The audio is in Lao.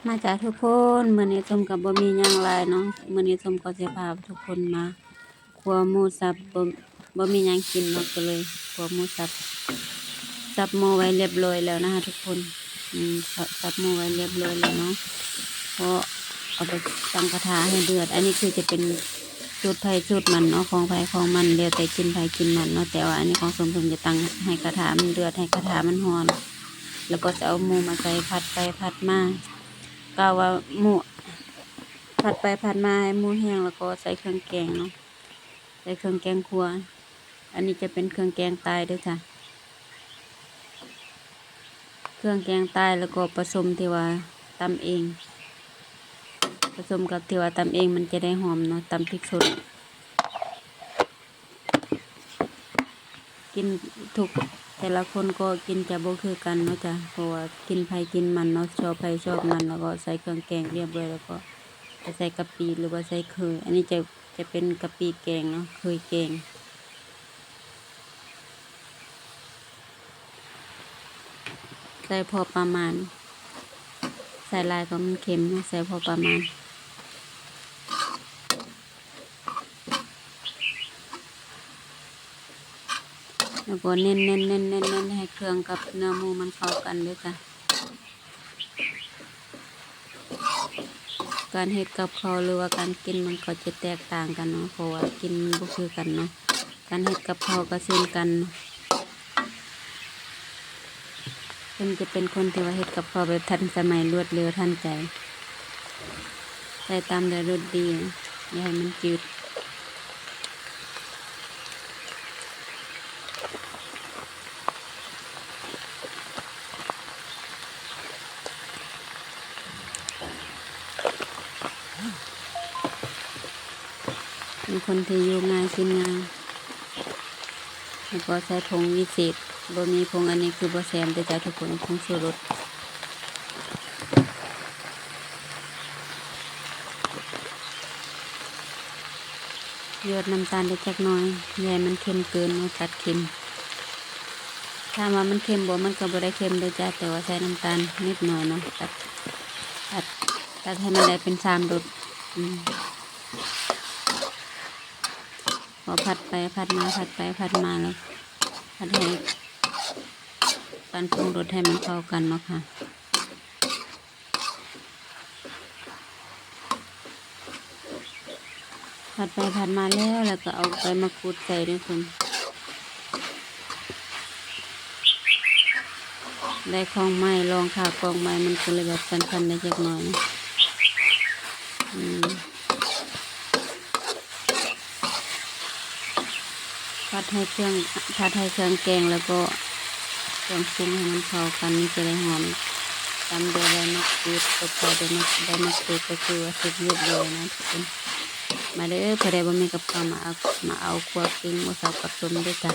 ມາຈ້າທຸກຄົນ, ມື້ນີ້ສົມກໍບໍ່ມີຫຍັງຫຼາຍເນາະ, ມື້ນີ້ສົມກໍຊິພາທຸກຄົນມາຂົ້ວໝູສັບ, ບໍ່ ບໍ່ມີຫຍັງກິນເນາະ, ກໍເລີຍຂົ້ວໝູສັບ, ສັບໝູໄວ້ລຽບລ້ອຍແລ້ວນະທຸກຄົນ. ອືມ ສັບໝູໄວ້ລຽບລ້ອຍແລ້ວເນາະ, ກໍເອົາໄປຕັ້ງກະທະໃຫ້ເດືອດ. ອັນນີ້ຄືຈະເປັນສູດໃຜສູດມັນເນາະ, ຂອງໃຜຂອງມັນ, ແລ້ວແຕ່ກິນໃຜກິນມັນເນາະ, ແຕ່ວ່າອັນນີ້ຂອງສົມ ສົມຈະຕັ້ງໃຫ້ກະທະມັນເດືອດ, ໃຫ້ກະທະມັນຮ້ອນ, ແລ້ວກໍຈະເອົາໝູມາໃສ່ ຜັດໄປຜັດມາ. ກະວ່າໝູ ຜັດໄປຜັດມາໃຫ້ໝູແຫ້ງ ແລ້ວກໍໃສ່ເຄື່ອງແກງເນາະ, ໃສ່ເຄື່ອງແກງຂົ້ວ. ອັນນີ້ຈະເປັນເຄື່ອງແກງໃຕ້ເດີຈ້າ, ເຄື່ອງແກງໃຕ້ ແລ້ວກໍປະສົມທີ່ວ່າຕຳເອງ, ປະສົມກັບທີ່ວ່າຕຳເອງ ມັນຈະໄດ້ຫອມເນາະ, ຕຳພິກສົດ. ກິນທຸກ ແຕ່ລະຄົນກໍກິນຈະບໍ່ຄືກັນເນາະຈ້າ, ເພາະວ່າກິນໃຜກິນມັນເນາະ, ຊອບໃຜຊອບມັນ. ແລ້ວກໍໃສ່ເຄື່ອງແກງລຽບລ້ອຍ ແລ້ວກໍຈະໃສ່ກະປິ ຫຼືວ່າໃສ່ເຄີຍ. ອັນນີ້ຈະ ຈະເປັນກະປິແກງເນາະ, ເຄີຍແກງ. ໃສ່ພໍປະມານ, ໃສ່ຫຼາຍກໍມັນເຄັມເນາະ, ໃສ່ພໍປະມານ. ແລ້ວກໍເນັ້ນໆໆໆໃຫ້ເຄື່ອງກັບເນື້ອໝູມັນເຂົ້າກັນເດີຈ້າ. ການເຮັດກັບເຂົ້າ ຫຼືວ່າການກິນ ມັນກໍຈະແຕກຕ່າງກັນເນາະ, ເພາະວ່າກິນມັນບໍ່ຄືກັນເນາະ. ການເຮັດກັບເຂົ້າກໍເຊັ່ນກັນ, ເພິ່ນຈະເປັນຄົນທີ່ວ່າເຮັດກັບເຂົ້າແບບທັນສະໄໝ, ລວດເລັວ, ທັນໃຈ. ໃສ່ຕາມໄດ້ລົດດີ, ຢ່າໃຫ້ມັນຈືດ. ເປັນຄົນທີ່ຢູ່ງ່າຍກິນງ່າຍ, ແລ້ວກໍໃສ່ຜົງວິເສດ, ບໍ່ມີຜົງອັນນີ້ຄືບໍ່ແຊບເດີຈ້າທຸກຄົນ, ຜົງຊູລົດ. ຢອດນ້ຳຕານໄດ້ຈັກໜ້ອຍ, ຢ່າໃຫ້ມັນເຄັມເກີນເນາະ, ຕັດເຄັມ. ຖາມວ່າມັນເຄັມບໍ່? ມັນກໍບໍ່ໄດ້ເຄັມເດີຈ້າ, ແຕ່ວ່າໃສ່ນ້ຳຕານນິດໜ້ອຍເນາະ, ຕັດ ຕັດ ຕັດໃຫ້ມັນໄດ້ເປັນສາມລົດ. ອືມ ພໍຜັດໄປຜັດມາ, ຜັດໄປຜັດມາ ແລ້ວຜັດໃຫ້ ການປຸງລົດໃຫ້ມັນເຂົ້າກັນເນາະຄ່ະ. ຜັດໄປຜັດມາແລ້ວ ແລ້ວກໍເອົາໃບມະກູດໃສ່ເດີເພິ່ນ. ໄດ້ຂອງໃໝ່, ລອງຂາກອງໃໝ່, ມັນກໍເລີຍແບບສັ່ນໆໄດ້ຈັກໜ້ອຍ. ອືມ ຜັດໃຫ້ເຄື່ອງ ຜັດໃຫ້ເຄື່ອງແກງ ແລ້ວກໍເຄື່ອງປຸງໃຫ້ມັນເຂົ້າກັນ ມັນຈະໄດ້ຫອມ. ຕາມດ້ວຍໃບມະກູດ ຕົບທ້າຍດ້ວຍໃບມະ ໃບມະກູດ ກໍຄືວ່າສຸກຮຽບຮ້ອຍນະທຸກຄົນ. ມາເດີ ຜູ້ໃດບໍ່ມີກັບເຂົ້າ ມາເອົາ ມາເອົາຂົ້ວປີ້ງໝູສັບກັບສົ້ມເດີຈ້າ.